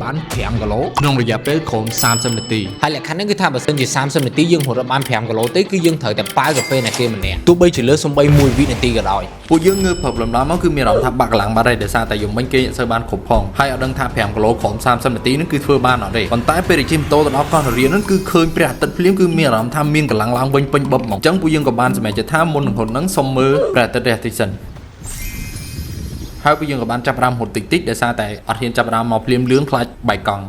បាន5គីឡូ ក្នុងរយៈពេលក្រោម30នាទី ហើយលក្ខខណ្ឌហ្នឹងគឺថាបើសិនជា30នាទីយើងរត់បាន5គីឡូទេគឺយើងត្រូវតែប៉ាវកាហ្វេណាគេម្នាក់ទោះបីជាលើសំបី1វិនាទីក៏ដោយ ពួកយើងងើបព្រឹកលំដល់មកគឺមានអារម្មណ៍ថាបាក់កម្លាំងបាត់ហើយដោយសារតែយំមិញគេអត់សូវបានគ្រប់ផងហើយអត់ដឹងថា5គីឡូក្រោម30នាទីហ្នឹងគឺធ្វើបានអត់ទេប៉ុន្តែពេលដែលជិះម៉ូតូទៅដល់កោះនរាហ្នឹងគឺឃើញព្រះអាទិត្យភ្លាមគឺមានអារម្មណ៍ថាមានកម្លាំងឡើងវិញពេញបឹបហ្មងអញ្ចឹងពួកយើងក៏បានសម្រេចចិត្តថាមុននឹងរត់ហ្នឹងសុំមើលព្រះអាទិត្យរះតិចសិនហើយពួកយើងក៏បានចាប់ផ្ដើមរត់តិចតិចដោយសារតែអត់ហ៊ានចាប់ផ្ដើមមកភ្លាមលឿនខ្លាចបែកកង់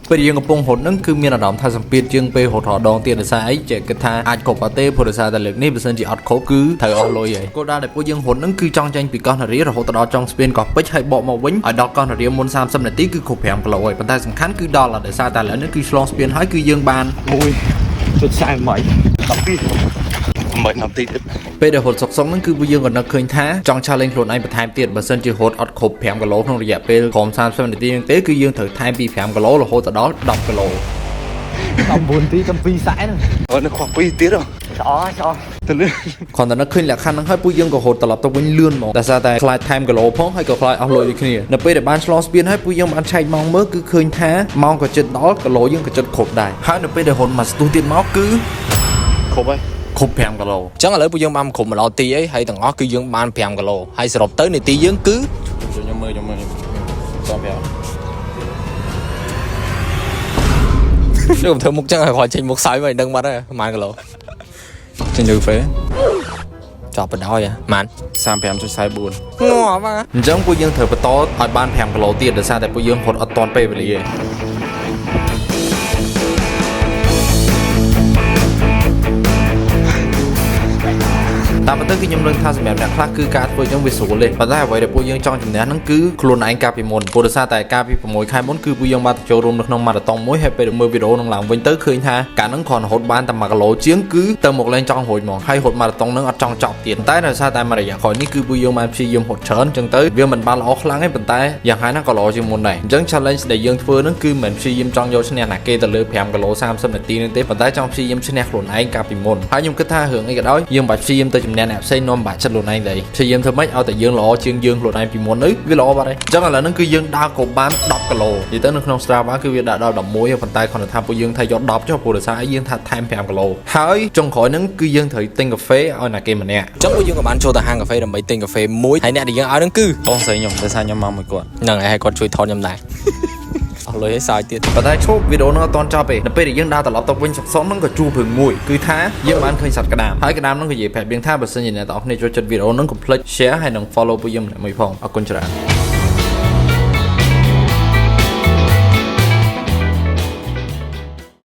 ពេលយើងកំពុងរត់ហ្នឹងគឺមានអារម្មណ៍ថាសម្ពាធជាងពេលរត់រដងទៀតដោយសារអីចេះគិតថាអាចគ្រប់អត់ទេព្រោះដោយសារតែលើកនេះបើសិនជាអត់គ្រប់គឺត្រូវអស់លុយហើយគោលដៅដែលពួកយើងរត់ហ្នឹងគឺចង់ចេញពីកោះនរារហូតដល់ចុងស្ពានកោះពេជ្រហើយបកមកវិញឲ្យដល់កោះនរាមុន30នាទីគឺគ្រប់5គីឡូហើយប៉ុន្តែសំខាន់គឺដល់ហើយដោយសារតែឥឡូវនេះគឺឆ្លងស្ពានហើយគឺយើងបាន 1.48 12 8នាទីទៀត ពេលដែលរត់សុកសុកហ្នឹងគឺពួកយើងក៏នឹកឃើញថាចង់ challenge ខ្លួនឯងបន្ថែមទៀតបើសិនជារត់អត់គ្រប់5គីឡូក្នុងរយៈពេលក្រោម30នាទីហ្នឹងទេគឺយើងត្រូវថែមពី5គីឡូរហូតដល់10គីឡូ 19ទីកំ2សែន អូនៅខ្វះ2ទៀតហ៎ ស្អស្អ ទៅលឿន គ្រាន់តែនឹកឃើញលក្ខខណ្ឌហ្នឹងហើយពួកយើងក៏រត់ត្រឡប់ទៅវិញលឿនហ្មងដោយសារតែខ្លាចថែមគីឡូផងហើយក៏ខ្លាចអស់លុយដូចគ្នានៅពេលដែលបានឆ្លងស្ពានហើយពួកយើងបានឆែកម៉ោងមើលគឺឃើញថាម៉ោងក៏ជិតដល់គីឡូយើងក៏ជិតគ្រប់ដែរហើយនៅពេលដែលរត់មកស្ទុះទៀតមកគឺ គ្រប់ហើយ គ្រប់5គីឡូ អញ្ចឹងឥឡូវពួកយើងបានគ្រប់មកដល់ទីអីហើយទាំងអស់គឺយើងបាន5គីឡូហើយសរុបទៅនាទីយើងគឺ ខ្ញុំមើលខ្ញុំមើលខ្ញុំតាមប្រាប់ ខ្ញុំធ្វើមុខចឹងឲ្យគាត់ចេញមុខសើចមកឲ្យដឹងបាត់ហើយប្រហែលគីឡូ ចេញទៅកាហ្វេ ចប់បណ្ដោយហ៎ម៉ាន 35.44 ងាប់ហ่ะ អញ្ចឹងពួកយើងត្រូវបន្តឲ្យបាន5គីឡូទៀតដោយសារតែពួកយើងរត់អត់ទាន់ពេលវេលាទេតាមពិតទៅគឺខ្ញុំដឹងថាសម្រាប់អ្នកខ្លះគឺការធ្វើអញ្ចឹងវាស្រួលទេប៉ុន្តែអ្វីដែលពួកយើងចង់ជំនះហ្នឹងគឺខ្លួនឯងកាលពីមុនព្រោះដោយសារតែកាលពី6ខែមុនគឺពួកយើងបានទៅចូលរួមនៅក្នុងម៉ារ៉ាតុងមួយហើយពេលមើលវីដេអូនឹងឡើងវិញទៅឃើញថាកាលហ្នឹងគ្រាន់រហូតបានតែ1គីឡូជាងគឺទៅមកលែងចង់រួចហ្មងហើយរត់ម៉ារ៉ាតុងហ្នឹងអត់ចង់ចប់ទៀតតែដោយសារតែមួយរយៈក្រោយនេះគឺពួកយើងបានព្យាយាមរត់ច្រើនអញ្ចឹងទៅវាមិនបានល្អខ្លាំងទេប៉ុន្តែយ៉ាងហោចណាស់ក៏ល្អជាងមុនដែរអញ្ចឹង challenge ដែលយើងធ្វើហ្នឹងគឺមិនព្យាយាមចង់យកឈ្នះណាគេទៅលើ5គីឡូ30នាទីហ្នឹងទេប៉ុន្តែចង់ព្យាយាមឈ្នះខ្លួនឯងកាលពីមុនហើយខ្ញុំគិតថារឿងអីក៏ដោយយើងមិនបាច់ព្យាយាមទៅជំនះអ្នកផ្សេងនាំបាក់ចិត្តខ្លួនឯងទេព្យាយាមធ្វើម៉េចឲ្យតែយើងល្អជាងយើងខ្លួនឯងពីមុនទៅវាល្អបាត់ហើយអញ្ចឹងឥឡូវហ្នឹងគឺយើងដើរក៏បាន10គីឡូនិយាយទៅនៅក្នុង Strava គឺវាដាក់ដល់11ប៉ុន្តែគ្រាន់តែថាពួកយើងថាយក10ចុះព្រោះដោយសារអីយើងថាថែម5គីឡូហើយចុងក្រោយហ្នឹងគឺយើងត្រូវទិញកាហ្វេឲ្យណាគេម្នាក់ អញ្ចឹងពួកយើងក៏បានចូលទៅហាងកាហ្វេដើម្បីទិញកាហ្វេមួយហើយអ្នកដែលយើងឲ្យហ្នឹងគឺ បងស្រីខ្ញុំដោយសារខ្ញុំមកមួយគាត់ ហ្នឹងហើយហើយគាត់ជួយថតខ្ញុំដែរអស់លុយឲ្យសើចទៀត ប៉ុន្តែឈប់វីដេអូហ្នឹងអត់ទាន់ចប់ទេនៅពេលដែលយើងដើរត្រឡប់ទៅវិញសុកសុកហ្នឹងក៏ជួបរឿងមួយគឺថាយើងបានឃើញសត្វក្តាមហើយក្តាមហ្នឹងក៏និយាយប្រាប់យើងថាបើសិនជាអ្នកទាំងអស់គ្នាចូលចិត្តវីដេអូហ្នឹងកុំភ្លេច share ហើយនិង follow ពួកយើងម្នាក់មួយផងអរគុណច្រើន